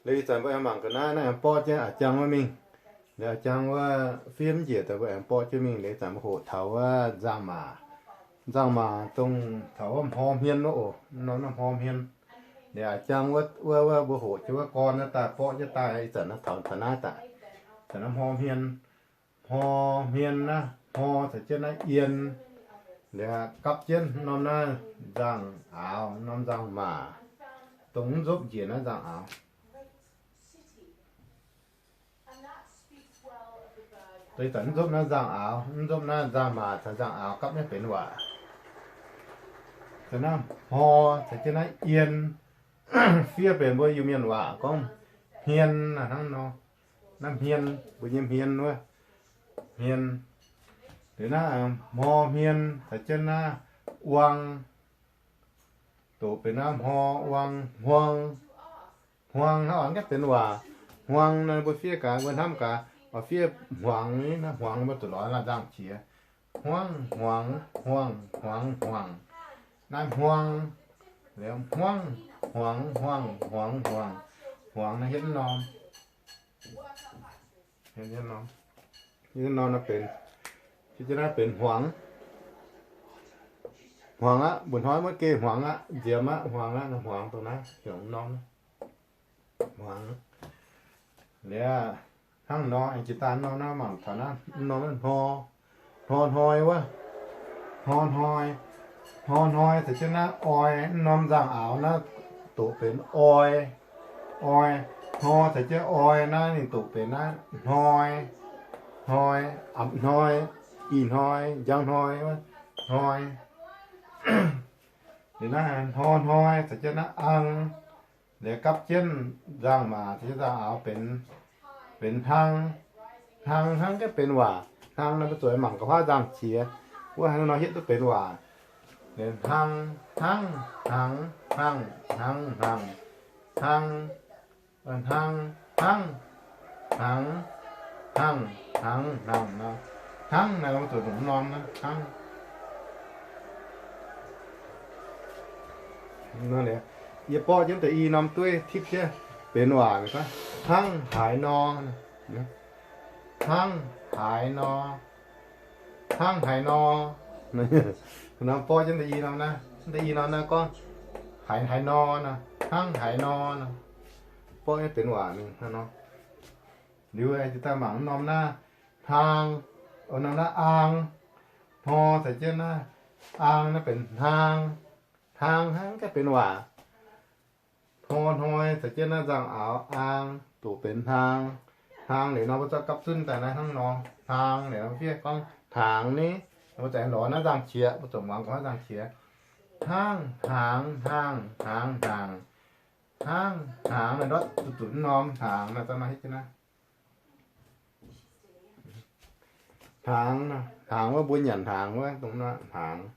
Liuz ih zanc mbuo aengx mangc ga'naaiv naaiv aengx borqv jienv a'jang wuov mingh. Liuz a'jang wuov fiev mv njiec daaih mbuo aengx borqv jienv mingh. Liuz ih zanc mbuo hoqc taux wuov nzangc-maac. Nzangc-maac dongh taux wuov hmor hmien wuov oc, norm naaiv hmor hmien. Liuz a'jang wuov, wuov, wuov mbuo hoqc jienv wuov gorn naaiv daaih borqv jienv daaih ih zanc naaiv taux taux naaiv daaih. Ih zanc naaiv hmor hmien, hmor hmien naaiv, hmor caux jienv naaiv ien, liuz gapv jienv norm naaiv nzangc-aaux, norm nzangc-maac, dongh mv nzopv njiec naaiv nzangc-aaux. Deix zanc mv nzopv naaiv nzangc-aaux, mv nzopv naaiv nzangc-maac caux nzangc-aaux gapv naaiv benx waac. Zanc naaiv hmor caux jienv naaiv ien, fiev benx mbuo Iu-Mienh waac gorngv hmien hnangv nor. Naaiv hmien, mbuo nyei hmien wuov, hmien. Liuz naaiv hmor hmien caux jienv naaiv uang, doqc benx naaiv hmor uang hmuang. Hmuang hnangv oix gaengh benx waac. Hmuang naaiv mbuo fiev gaax, mbuo hnamv gaax, oix fiev hmuangx, naaiv hmuangx mbuo zuqc lorz laanh nzangc qiex. Hmuangv, hmuangx, hmuangx, hmuangx, hmuangx. Naaiv hmuang, liuz hmuangv, hmuangx, hmuangx, hmuangx, hmuangx. Hmuangx naaiv hietv norm, hietv norm, hietv norm naaiv benx, hietv naaiv benx hmuangx. Hmuangx aqv, mba'hnoi maiv geh hmuangx aqv, nziemx aqv, hmuangx aqv, hmuangx dongh naaiv hnyangx norm hmuangx. Liuz hnangv nor aengx jiex daaih norm naaiv mangc taux naaiv norm naaiv hno, hno hnoi wuov, hno hnoi, hno hnoi caux jienv naaiv oi, norm nzangc-aaux naaiv doqc benx oi, oi, hno caux jienv oi naaiv ninh doqc benx naaiv hnoi, hnoi, apc hnoi, ih hnoi, njang hnoi, hnoi. Liuz naaiv hno hnoi caux jienv naaiv ang, liuz gapv jienv nzangc-maac caux jienv nzangc-aaux benx, benx hnaang. Hnaang hnangv gaengh benx waac. Hnaang naaiv mbuo zuqc mangc ga'huaav nzangc qiex wuov hnangv nor hietv duqv benx waac. Liuz hnaang, hnangv, hnaangx, hnaangh, hnaangx, hnaangx, hnaang, hnangv, hnangv, hnaangx, hnaangx, hnaangx nor. Hnangv naaiv mbuo zuqc longc norm naaiv hnangv. Yie borqv jienv deix i norm dueiv tipv jienv benx waac, hnangv haaix nor, hnangv haaix nor, hnangv haaix nor. Norm borqv jienv deix i norm naaiv, deix i norm naaiv gorngv haaix haaix nor, hnangv haaix nor, borqv jienv benx waac mingh hnangv nor. Liuz daaih mangc norm naaiv hnaang, norm naaiv aang, hno caux jienv naaiv aang naaiv benx hnaang. Hnaang hnangv gaengh benx waac. Hno hnoi caux jienv naaiv nzangc-aaux aang doqc benx hnaang. Hnaang liuz nor mbuo zorqv gapv zunv daaih naaiv hnangv nor. Hnaang liuz nor fiev gorngv hnaangx ni. Mbuo za'gengh lorz naaiv nzangc qiex, mbuo zuqc muangx ga'huaav nzangc qiex. Hnangv, hnaangx, hnaangh, hnaangx, hnaangx. Hnangv, hnaangx naaiv ndortv zuqc zuqc norm hnaangx naaiv, za'gengh hietv jienv naaiv. Hnaangx, hnaangx wuov mbuo nyanc hnaangx wuov dongh naaiv hnaangx.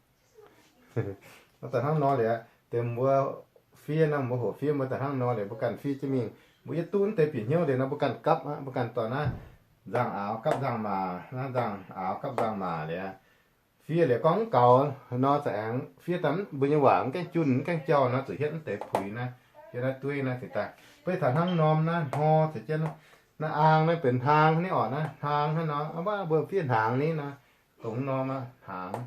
Daaih hnangv nor liuz, deix mbuo fiev naaiv, mbuo hoqc fiev mbuo daaih hnangv nor liuz, mbuo ganh fiev jienv mingh. Mbuo yietv duqv deix bieqc hnyouv liuz nor, mbuo ganh gapv aqv, mbuo ganh dorh naaiv nzangc-aaux gapv nzangc-maac, naaiv nzangc-aaux gapv nzangc-maac liuz, fiev liuz gorngv mv gaux nor, za'gengh fiev daaih mv, mbuo nyei waac mv gaengh junh mv gaengh jauh nor, zuqc hietv mv deix puix naaiv, hietv naaiv dueiv naaiv cingx daaih. Beiv taux hnangv norm naaiv hno caux jienv naaiv aang naaiv benx hnaang ni orqc, naaiv hnaang hnangv nor, mv baac mbuo fiev hnaangx ni nor, dongh norm aqv, hnaangx.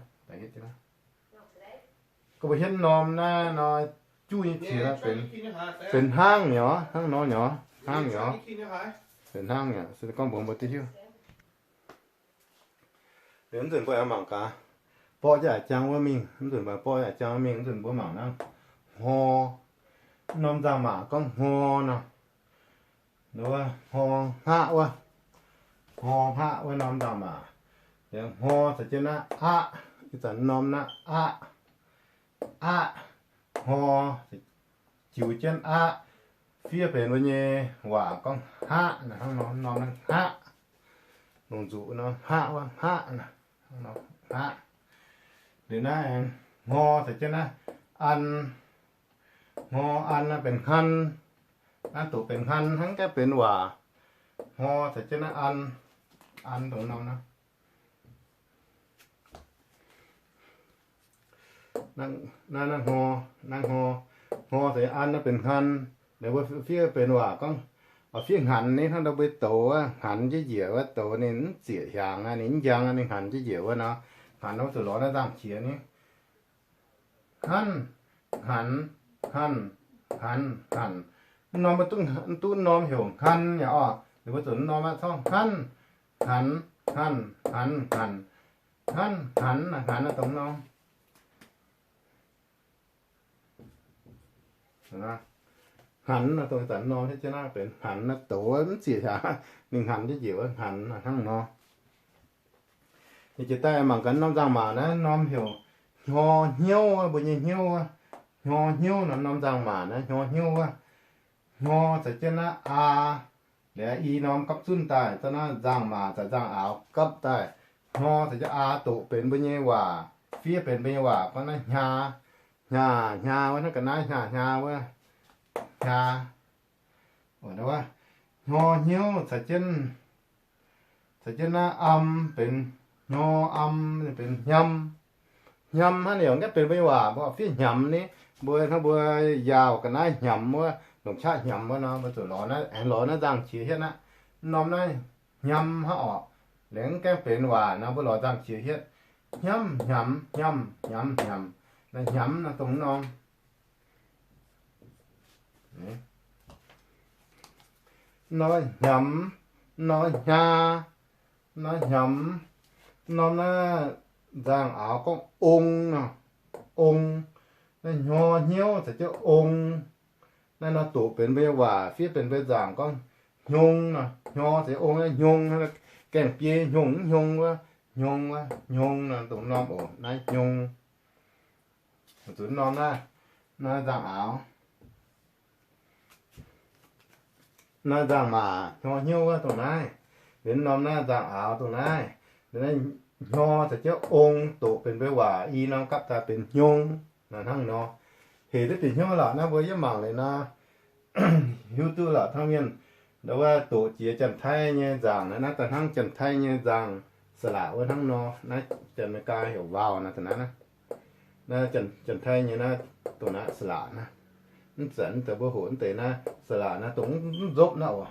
Gorngv mbuo hietv norm naaiv nor, juv nyei qiex benx, benx hnangv nyei orqc, hnangv nor nyei orqc, hnangv nyei orqc, benx hnangv nyei orqc, se gorngv mbuox mbuo duqv hiuv. Liuz mv nzunc mbuo aengx mangc gaax, borqv jienv a'jang wuov mingh, mv nzunc mbuo borqv jienv a'jang wuov mingh, mv nzunc mbuo mangc naaiv hno, norm nzangc-maac gorngv hno nor, wuov hno hngaqv wuov, hno hngaqv wuov norm nzangc-maac. Liuz hno caux jienv naaiv aqv, ih zanc norm naaiv aqv, aqv, hno, jiux jienv aqv, fiev benx mbuo nyei waac gorngv hngaqv naaiv, hnangv nor norm naaiv hngaqv, longc nzuqc nor hngaqv wuov hngaqv naaiv, hnangv nor hngaqv. Liuz naaiv hno caux jienv naaiv an, hno an naaiv benx hnan, naaiv doqc benx hnan hnangv gaengh benx waac. Hno caux jienv naaiv an, an dongh norm naaiv, naaiv, naaiv hno, naaiv hno, hno caux an naaiv benx hnan, Mbuo fiev benx waac gorngv, fiev hnganx ni hnangv ndau mbuo douz wuov, hnganx jienv njiec wuov, douz ninh mv zieqc hiaangx aqv, ninh mv njang aqv, ninh hnganx jienv njiec wuov nor, hnganh nor zuqc lorz naaiv nzangc-qiex ni. Hnanv, hnganh, hnanv, hnganh, hnganh. Mv norm mbuo duqv norm heuc hnganh yaac oc, ninh mbuo zuqc norm aqv, corc hnanv, hnganh, hnganh, hnganh, hnganh, hnanv, hnganh, hnganh dongh norm. Hnganh nor dongh zanc norm nyei jienv naaiv benx hnganh naaiv douz mv zieqc hiaangx, ninh hnganh jienv njiec wuov hnganh hnangv nor. Ninh jiex daaih mangc gaax norm nzangc-maac naaiv norm heuc hnyor hnyouv wuov, mbuo nyei hnyouv wuov. Hnyor hnyouv nor norm nzangc-maac naaiv hnyor hnyouv wuov. Hnyor caux jienv naaiv aa, liuz i norm gapv zunv daaih, za'naaiv nzangc-maac caux nzangc-aaux gapv daaih. Hnyor caux jienv aa doqc benx mbuo nyei waac, fiev benx mbuo nyei waac gorngv naaiv hnyaa, hnyaa, hnyaa wuov, hnangv ga'naaiv hnyaa hnyaa wuov, hnyaa. Hnyor hnyouv caux jienv, caux jienv naaiv am benx hnyor, am benx hnyam. Hnyam hnangv naaic yaac gaengh benx mbuo nyei waac, mbuo fiev hnyamx ni, mbuo hnangv mbuo yaauh ga'naaiv hnyamx wuov, longc qaqv hnyamx wuov nor, mbuo zuqc lorz naaiv, aengx lorz naaiv nzangc-qiex hietv aqv. Norm naaiv hnyam hnangv orqc, laengz gaengh benx waac nor, mbuo lorz nzangc-qiex hietv. Hnyamv, hnyamx, hnyamv, hnyamv, hnyamx. Naaiv hnyamx nor dongh norm Nor hnyamx, nor hnyaa, nor hnyamx. Norm naaiv nzangc-aaux gorngv ong nor, ong. Naaiv hnyor hnyouv caux jienv ong. Naaiv nor doqc benx mbuo nyei waac, fiev benx mbuo nzangc gorngv hnyong nor, hnyor caux ong, naaiv hnyong, gaengh biei hnyong, hnyong wuov, hnyong wuov, hnyong nor dongh norm oc. Naaiv hnyong. Zuqc norm naaiv, naaiv nzangc-aaux. Naaiv nzangc-maac hnyor hnyouv wuov dongh naaiv. Liuz norm naaiv nzangc-aaux dongh naaiv. Liuz naaiv hnyor caux jienv ong doqc benx mbuo waac i norm gapv daaih benx hnyong. Naaiv hnangv nor. Hec duqv bieqc hnyouv lorqc naaiv mbuo yiem mangc liuz nor, hiuv duqv lorqc hnangv mienh. Ndau wuov doqc jiex Janx-Taiv nyei nzangc naaiv, naaiv daaih hnangv Janx-Taiv nyei nzangc สระ wuov hnangv nor. Naaiv Janx-Meigaa heuc วาว naaiv daaih naaiv. Naaiv Janx-Taiv nyei naaiv dongh naaiv สระ naaiv. Mv zanc deix mbuo hoqc mv deix naaiv สระ naaiv dongh mv nzopv naaiv oc.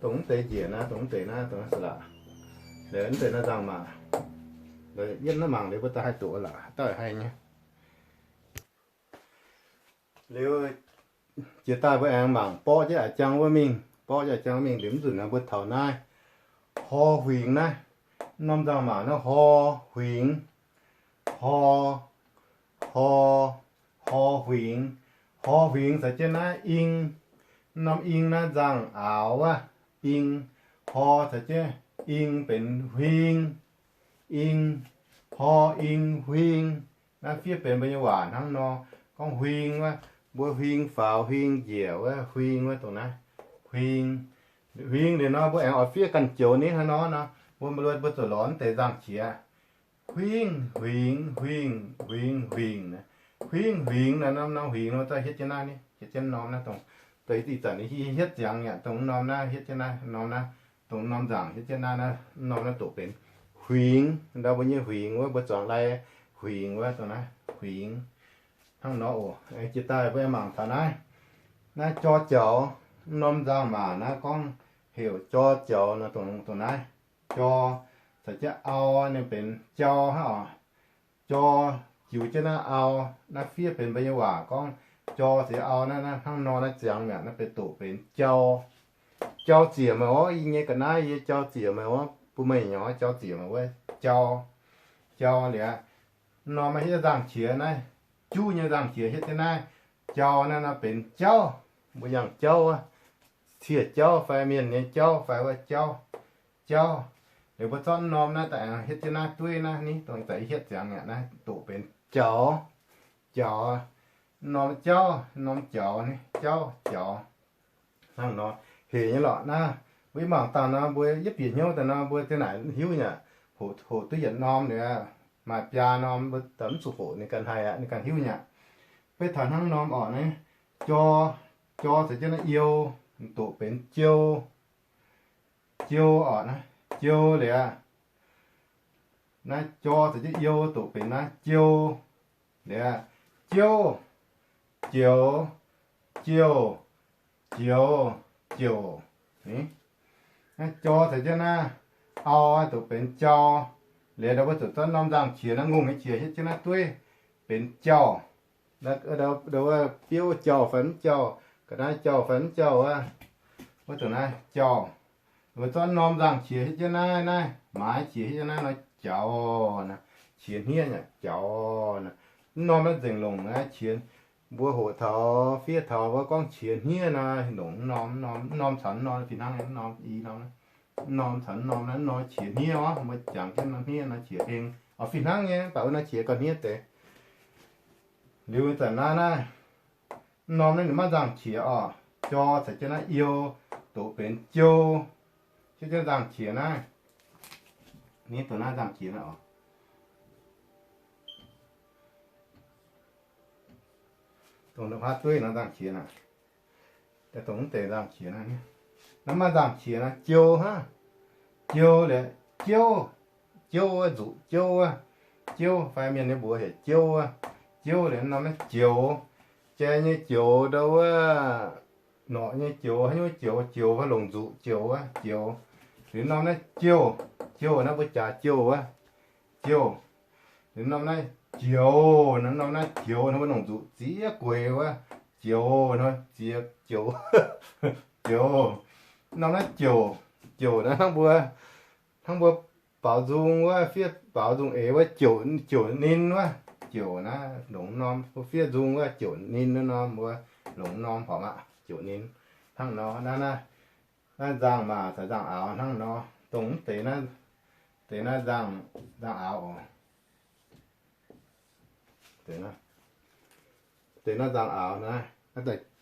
Dongh mv deix njiec naaiv, dongh mv deix naaiv, dongh naaiv สระ. Liuz mv deix naaiv nzangc-maac. Yietv naaiv mangc liuz mbuo daaih haih doqc lorqc, daaih haih nyei. Liuz jiex daaih mbuo aengx mangc borqv jienv a'jang wuov mingh, borqv jienv a'jang wuov mingh liuz mv nzunc naaiv mbuo taux naaiv hor huingx naaiv. Norm nzangc-maac naaiv hor huingx, hor, hor, hor huingx. Hor huingx caux jienv naaiv ing. Norm ing naaiv nzangc-aaux wuov, ing. Hor caux jienv ing benx huing, ing, hor ing huing. Naaiv fiev benx mbuo nyei waac hnangv nor. Gorngv huing wuov, mbuo huing faaux huing njiec wuov huing wuov dongh naaiv, huing. Huing liuz nor mbuo aengx oix fiev ganh joux ni hnangv nor nor, mbuo mbuo zuqc lorz mv deix nzangc-qiex. Huingv, huingx, huingh, huingx, huingx. Huingv, huingx naaiv norm, norm huingx nor daaih hietv jienv naaiv ni, hietv jienv norm naaiv dongh, ih zanc hietv ziangx yaac dongh norm naaiv hietv jienv naaiv norm naaiv, dongh norm nzangc hietv jienv naaiv, norm naaiv doqc benx huingx. Ndau mbuo nyei huingx wuov, mbuo zuangx lai huingx wuov dongh naaiv huingx. Hnangv nor oc. Jiex daaih mbuo mangc taux naaiv, naaiv jor jaux. Norm nzangc-maac naaiv gorngv heuc jor jaux nor, dongh naaiv jor caux jienv au, ninh benx jao hnangv oc. Jor jiux jienv naaiv au, naaiv fiev benx mbuo nyei waac gorngv jor caux au naaiv, naaiv hnangv nor naaiv ziangx mi'aqv, naaiv benx doqc benx jao. Jao ziec meih oc, yie nyei ga'naaiv yie jao ziec meih oc, bun meih nyanc jao ziec meih wuov jao. Jao liuz, norm hietv nzangc-qiex naaiv, juv nyei nzangc-qiex hietv jienv naaiv jao naaiv nor benx jauv. Mbuo yangh jauv wuov, cie jauv fai mienh nyei jauv fai wuov jauv, jauv. Liuz mbuo zorqv norm naaiv daaih hietv jienv naaiv dueiv naaiv ni, dongh ih zanc hietv ziangx mi'aqv naaiv doqc benx jaux, jaux. Norm jauv, norm jaux ni, jauv, jaux. Hnangv nor, hec nyei lorqc naaiv. Mbuo yie mangc dangh nor, mbuo yietv bieqc hnyouv daaih nor, mbuo ziang naaic hiuv nyei aqv. Hoqc, hoqc duqv yietc norm liuz, maaih biaa norm mbuo mv zuqc hoqc ninh ganh haih aqv, ninh ganh hiuv nyei aqv. Beiv taux hnangv norm orqc naaiv, jor, jor caux jienv naaiv you, doqc benx jou, jou orqc naaiv, jou liuz, naaiv jor caux jienv you doqc benx naaiv jou liuz, jouv, joux, jouh, joux, jouc. Naaiv jor caux jienv naaiv au doqc benx jauv. Liuz ndau wuov zuqc zorqv norm nzangc-qiex naaiv ngongh nyei qiex hietv jienv naaiv dueiv benx jauh. Ndau wuov biouv jauh fai mv jauh, ga'naaiv jauh fai mv jauh wuov, wuov zuqc naaiv jauh. Wuov zorqv norm nzangc-qiex hietv jienv naaiv, naaiv maaiz qiex hietv jienv naaiv nor jaux naaiv, qiex hniev nyei jaux naaiv. Mv norm naaiv nzengc longc naaiv qiex. Mbuo hoqc taux fiev taux wuov gorngv qiex hniev naaiv longc mv norm, mv norm caux mv norm fih hnangv nyei, mv norm i norm, mv norm caux mv norm naaiv, mv norm qiex hniev orv. Mbuo jangx jienv norm hniev nor qiex heng oc, fih hnangv nyei, mv baac wuov naaiv qiex gauh hniev deix. Liuz zanc naaiv naaiv, mv norm naaiv ninh maiv nzangc-qiex oc. Jor caux jienv naaiv iou doqc benx jou, hietv jienv nzangc-qiex naaiv. Ni dongh naaiv nzangc-qiex naaiv oc. Dongh nda'hmz dueiv nor nzangc-qiex naaiv. Dongh mv deix nzangc-qiex naaiv, naaiv maaih nzangc-qiex naaiv jou hnangv. Jou liuz jouv, jouv wuov nzuqc jouv wuov, jouv fai mienh nyei mbuox heuc jouv wuov. Jouv liuz norm naaiv joux, jai nyei joux ndau wuov, norqc nyei joux, haaix nyungc joux, joux fai longc nzuqc joux wuov joux. Liuz norm naaiv jouh, jouh naaiv mbuo jaax jouh wuov, jouh. Liuz norm naaiv joux, norm naaiv joux hnangv mbuo longc nzuqc ziex gueix wuov, joux hnangv ziex joux, joux. Norm naaiv jouc, jouc naaiv hnangv mbuo, hnangv mbuo baaux nzung wuov, fiev baaux nzung eix wuov, jouc, jouc ninh wuov, jouc naaiv longc norm. Mbuo fiev nzung wuov jouc ninh wuov norm, mbuo longc norm horpc aqv, jouc ninh. Hnangv nor naaiv, naaiv nzangc-maac caux nzangc-aaux hnangv nor. Dongh mv deix naaiv, deix naaiv nzangc, nzangc-aaux oc. Deix naaiv nzangc-aaux naaiv,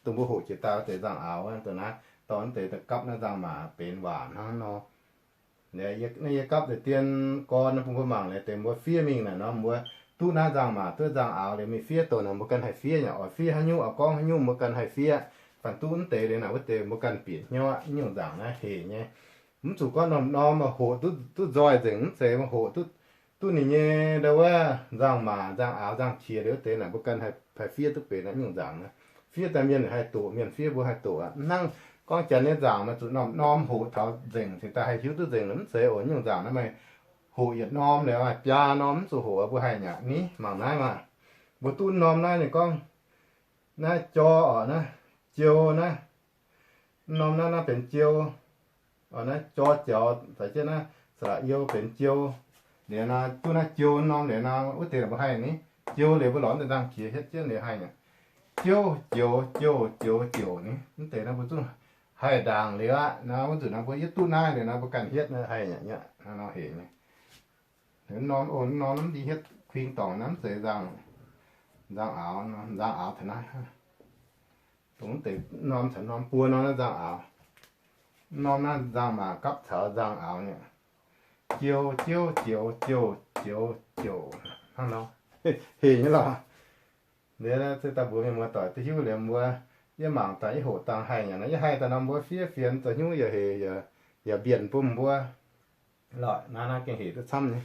dongh mbuo hoqc jiex daaih wuov deix nzangc-aaux, dongh naaiv dorh mv deix daaih gapv naaiv nzangc-maac benx waac hnangv nor. Naaiv yie gapv deix dien gorn bun mbuo mangc liuz deix mbuo fiev mingh naaic nor, mbuo duqv naaiv nzangc-maac duqv nzangc-aaux liuz mingh fiev dongh naaic mbuo ganh haih fiev nyei oc. Fiev haaix nyungc oix gorngv haaix nyungc mbuo ganh haih fiev. Fanh duqv mv deix liuz naaic wuov deix mbuo ganh bieqc hnyouv aqv. Nyungc nzangc naaiv hec nyei. Mv zuqc gorngv norm-norm hoqc duqv nzoih nzengc, mv zeiz hoqc duqv ninh nyei ndau wuov nzangc-maac, nzangc-aaux, nzangc-qiex liuz wuov deix naaic mbuo ganh haih fiev duqv benx nyungc nzangc naaiv. Fiev daaih mienh haih doqc, mienh fiev mbuo haih doqc aqv. Mv hnangv gorngv janx nyei nzangc maaih zuqc norm-norm hoqc taux nzengc cingx daaih haih hiuv duqv nzengc, mv zeiz oc. Nyungc nzangc naaiv maaih hoqc yietc norm liuz maaih biaa norm, mv zuqc hoqc mbuo haih nyaqc ni. Mangc naaiv maah, mbuo duqv norm naaiv ninh gorngv naaiv jor oc, naaiv jou naaiv, norm naaiv naaiv benx jou. Oc, naaiv jor jaux caux jienv naaiv sa'laqc you benx jou. Liuz nor duqv naaiv jou norm liuz nor wuov deix mbuo haih ni. Jou liuz mbuo lorz deix nzangc-qiex hietv jienv liuz haih nyaqc. Jouv, joux, jouh, joux, jouc ni. Mv deix nor mbuo zungv haih ndaangc liuz aqv. Nor wuov nzunc nor mbuo yie duqv naaiv liuz nor mbuo ganh hietv haih nyaqc nyaqc nor hec nyei. Norm, o, norm mv dingh hietv kuing dorngc naaiv mv zeiz nzangc, nzangc-aaux, nzangc-aaux taux naaiv. Dongh mv deix norm caux norm buo norm naaiv nzangc-aaux. Norm naaiv nzangc-maac gapv caux nzangc-aaux nyei. Jiou, jiouv, joux, jouh, joux, jouc. Hnangv nor. Hec nyei lorqc. Liuz se daaih mbuox mienh muoz-doic duqv hiuv liuz mbuo, yie mangc daaih yie hoqc dangh haih nyei nor, yie haih daaih nor mbuo fiev fienx zoux hnyouv yaac hec, yaac mbienc bun mbuo. Lorqc, naaiv naaiv gengh hec duqv camv nyei.